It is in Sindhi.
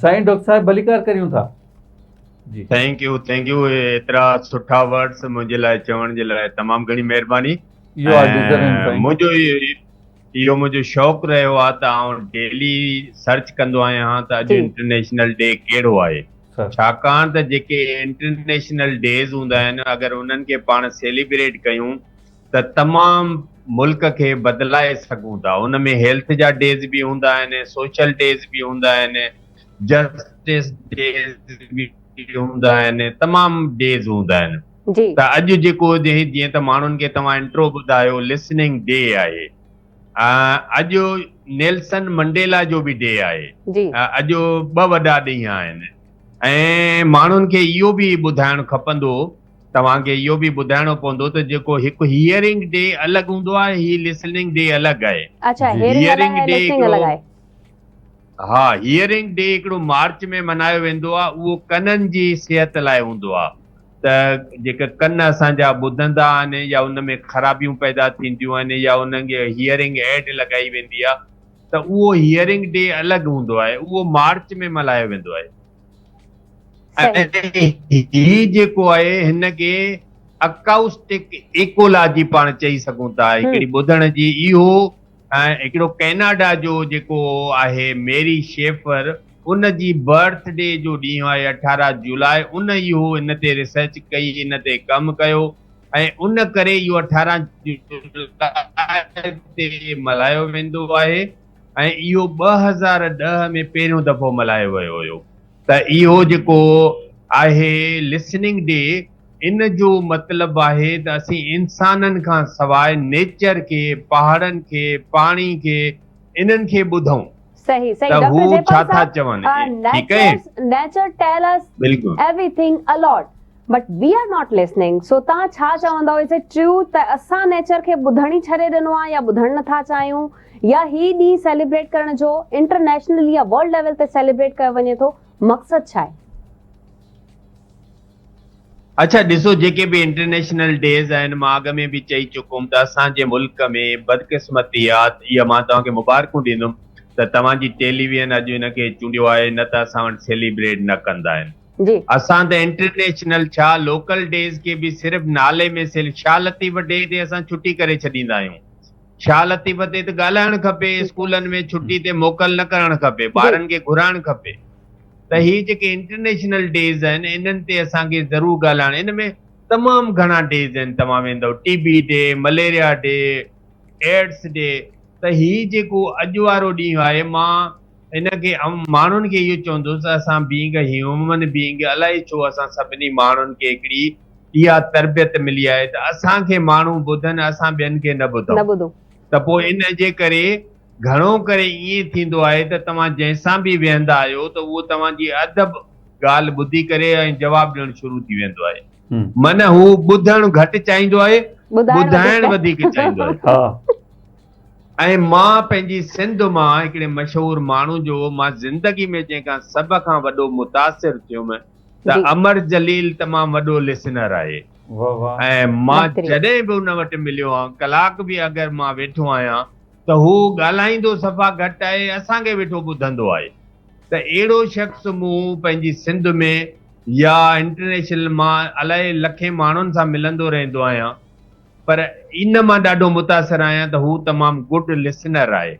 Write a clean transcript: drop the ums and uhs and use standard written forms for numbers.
سائين ڊاڪٽر صاحب ڀليڪار ڪريون ٿا جي. Thank you thank you ايترا سٺا ورڊس منهنجي لاء چوڻ جي لاء تمام گهڻي مهرباني You are deserving سائين. منهنجو اهو منهنجو شوق رهيو آهي ته آئون ڊيلي سرچ ڪندو آهيان ته اڄ انٽرنيشنل ڊي ڪهڙو آهي ڇاڪاڻ ته جيڪي انٽرنيشنل ڊيز هوندا آهن اگر انهن کي پاڻ سيليبريٽ ڪيون ته تمام ملڪ کي بدلائي سگهون ٿا ان ۾ هيلٿ جا ڊيز به هوندا آهن سوشل ڊيز به هوندا آهن جسٽس ڊيز به هوندا آهن تمام ڊيز هوندا آهن ته اڄ جيڪو جيئن ته ماڻهن کي توهان انٽرو ٻڌايو لسننگ ڊي آهي اڄ نيلسن منڊيلا جو به ڊي آهي اڄ ٻه وڏا ڏينهن آهن ۽ ماڻهن کي اهو به ٻڌائڻ کپندو توهان کي اهو به ٻڌائڻو پوندو ته جيڪو هڪ هيئرنگ ڊي الڳ هوندو آهي هي لسننگ ڊي الڳ آهي. اڇا هيئرنگ الڳ آهي لسننگ الڳ آهي. ها هيئرنگ ڊي هڪڙو مارچ ۾ ملهايو ويندو آهي اهو ڪنن جي صحت لاء هوندو آهي ته جيڪا ڪن اسان جا ٻڌندا آهن يا ان ۾ خرابيون پيدا ٿينديون آهن يا انهن کي هيئرنگ ايڊ لڳائي ويندي آهي ته اهو هيئرنگ ڊي الڳ هوندو آهي اهو مارچ ۾ ملهايو ويندو آهي. ۽ هي جيڪو آهي هن کي اڪائوسٽڪ ايڪولاجي پاڻ چئي سگهون ٿا هڪڙي ٻڌڻ جي اهو هڪڙو ڪئناڊا جو جيڪو آهي ميري شيفر ان جي برٿ ڊي جو ڏينهن آهي 18 جولاء ان اهو ان تي ريسرچ ڪئي ان تي ڪم ڪيو ۽ ان ڪري اهو 18 جولاء تي ملهايو ويندو آهي ۽ اهو 2010 ۾ پهريون دفعو ملهايو ويو هيو ته اهو جيڪو آهي لسننگ ڊي ان جو مطلب آهي ته اسين انسانن کان سواء نيچر کي، پهاڙن کي، پاڻي کي انهن کي ٻڌون صحيح صحيح ته ڊاڪٽر هو جيپال ڇا ٿا صاحب چون ٺيڪ آهي. نيچر ٽيل اس بلڪل. Everything a lot but we are not listening so توهان ڇا چوندؤ از it true ته اسان نيچر کي ٻڌڻ ئي ڇڏي ڏنو آهي يا ٻڌڻ نٿا چاهيون يا هي ڏينهن سيليبريٽ ڪرڻ جو انٽرنيشنلي يا ورلڊ ليول تي سيليبريٽ ڪيو وڃي ٿو مقصد ڇا آهي؟ اڇا ڏسو جيڪي به انٽرنيشنل ڊيز آهن مان اڳ ۾ به چئي چڪو هوم ته اسان جي ملڪ ۾ بدقسمتي آ اها مان توهان کي مبارڪون ڏيندم ته توهان جي ٽيليوين اڄ ان کي چونڊيو آهي نه ته اسان وٽ سيليبريٽ نه ڪندا آهن. جي. اسان ته انٽرنيشنل ڇا لوڪل ڊيز کي به صرف نالي ۾ سيل شاھ لطيف ڊي تي اسان ڇٽي ڪري ڇڏيندا آهيون. شاھ لطيف تي ته ڳالهائڻ کپي اسڪولن ۾ ڇٽي تي موڪل نه ڪرڻ کپي ٻارن کي گهرائڻ کپي ته هي جيڪي انٽرنيشنل ڊيز آهن انهن تي اسان کي ضرور ڳالهائڻ ان ۾ تمام گهڻا ڊيز آهن توهان ويندؤ T B day malaria day AIDS day ته هي جيڪو اڄ وارو ڏينهن آهي مان ان کي آئون ماڻهن کي اهو چوندس ته اسان بينگ اي هيومن بينگ الائي ڇو اسان سڀني ماڻهن کي هڪڙي اها تربيت ملي آهي ته اسان کي ماڻهو ٻڌن اسان ٻين کي نه ٻڌون ته پوء ان جي ڪري گهڻو ڪري ائين ٿيندو آهي ته توهان جنهن سان به ويهندا آهيو ته اهو توهان جي اڌ ڳالهه ٻڌي ڪري ۽ جواب ڏيڻ شروع ٿي ويندو آهي من هو ٻڌڻ گهٽ چاهيندو آهي ٻڌائڻ وڌيڪ چاهيندو آهي. ۽ مان پنهنجي سنڌ مان هڪڙي مشهور ماڻهو جو مان زندگي ۾ جنهن کان سڀ کان وڏو متاثر ٿيم ته امر جليل تمام وڏو لسنر آهي ۽ مان جڏهن به ان وٽ مليو آهيان ڪلاڪ به اگر مان ويٺو آهيان ته هو ڳالهائيندو صفا گهٽ آهي اسان کي ويٺو ٻڌندو آهي ته اهڙو شخص مون پنهنجي سنڌ ۾ يا انٽرنيشنل مان الائي لکين ماڻهن سان ملندو رهندو آهيان پر ان مان ڏاڍو متاثر آهيان ته هو تمام گڊ لسنر آهي.